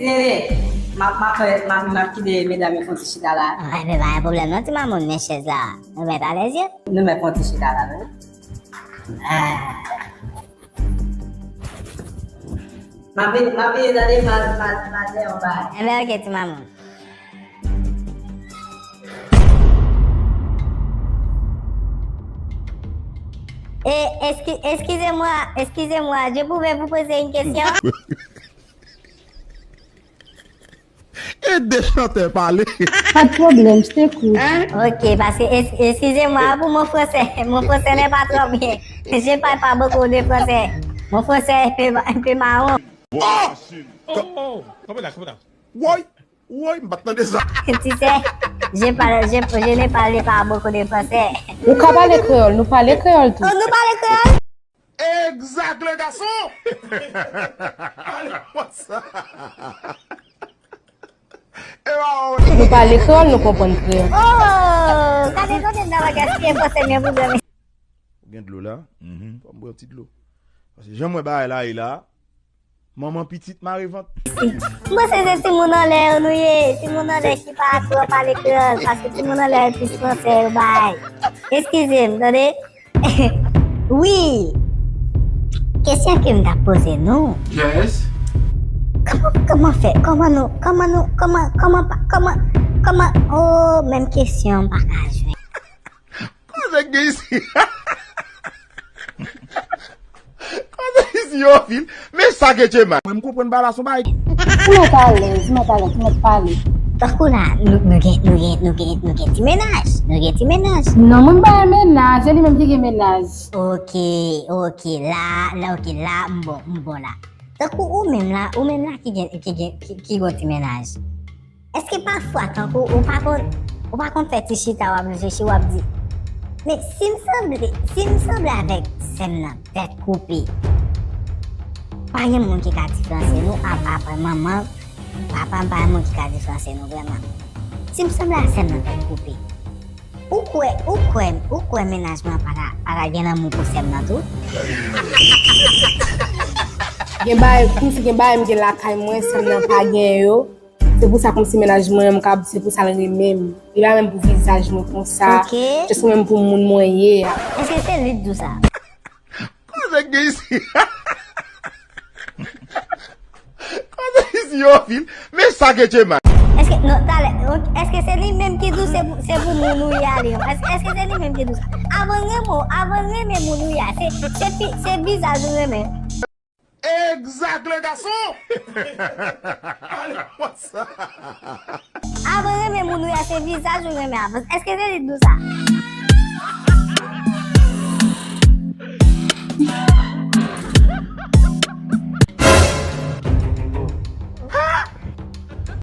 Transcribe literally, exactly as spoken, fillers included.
Tande, m ap, m ap fè, m ap, m ap kite medam yo fè yon ti chita la. Enben, pa gen pwoblèm non, ti mamoun, men chèz la. Nou mèt alèz ye? Nou mèt fè yon ti chita la, wi. Ah. M ap vini, m ap vini, tande, m al, m al, m al fè yon bagay. Enben, oke, ti mamoun. E, eski-, excusez-moi, excusez-moi, je pouvais vous poser une question? E de chantè pale. Pas de problème, je t'écoute. Ok, parce que, es-, excusez-moi pour mon français. Mon français n'est pas trop bien. Je parle pas beaucoup de français. Mon français est un peu, un peu marron. Oh! Oh, oh, kanpe la, kanpe la. Woy, woy, m pa t tande sa. Tu sais, je parle, je, je ne parle pas beaucoup de français. Ou ka pale kreyòl, nou pale kreyòl tou. Oh, nou pale kreyòl? Exact, les garçons! Ale konsa. E pa ou. Nou pale kreyòl, nou konprann kreyòl. Oh, gade, gade nan bagay, si e fransè, men pwoblèm. Ou gen dlo la? Mhm. Fò m bwè yon ti dlo. Paske jan m wè bagay la ye la, manman pitit mare vant. M panse se timoun anlè yo nou ye. Timoun anlè ki pa twò pale kreyòl, paske timoun anlè yo plis fransè yo bay. Eskize m, tande? Wi. Kesyon ke m t ap poze nou. Yes. Kòman, kòman fè? Kòman nou, kòman nou, kòman, kòman pa, kòman, kòman, oh, menm kesyon m pa ka jwenn. Koze k gen isi? Koze isi yo fil? Men sa ke Tchema. Mwen m konprann bagay la son bagay. Ou mèt alèz, ou mèt alèz, ou mèt pale. Tankou la, nou, nou gen, nou gen, nou gen, nou gen ti mennaj. Nou gen ti mennaj. Non, mwen m pa gen mennaj, se li menm ki gen mennaj. Ok, ok, la, la, ok, la, m bon, m bon la. Tankou ou menm la, ou menm la ki gen, ki gen, ki, ki gon ti mennaj. Èske pafwa, tankou ou pa konn, ou pa konn fè ti chita, w ap reflechi, w ap di, men si m sanble, si m sanble avèk sè m nan tèt koupe, pa gen moun ki ka diferansye nou, a, apa manman, papa m, pa gen moun ki ka diferansye nou vrèman. Si m sanble a sè m nan tèt koupe, ou kwè, ou kwè, ou kwè mennaj mwen pa ka, pa ka gen lanmou pou sè m nan tou? Gen bagay, kòmsi gen bagay m gen lakay mwen, sè m nan pa gen yo. Se pou sa kòmsi mennaj mwen, m ka, se pou sa l renmen m. Li pa menm pou vizaj mwen konsa. Ok. Just menm pou moun mwen ye a. Èske se li k di w sa? Koze k gen isi? Koze isi yo fil? Men sa ke Tchema. Èske, non, talè, èske se li menm ki di w se pou, se pou moun ou ye a li menm? Èske, èske se li menm ki di w sa? Avan renmen w, avan renmen moun ou ye a, se, se fi, se vizaj ou renmen. Exact, les garçons! Ale konsa. Avan renmen moun ou ye a, se vizaj ou renmen avan. Èske se li k di w sa?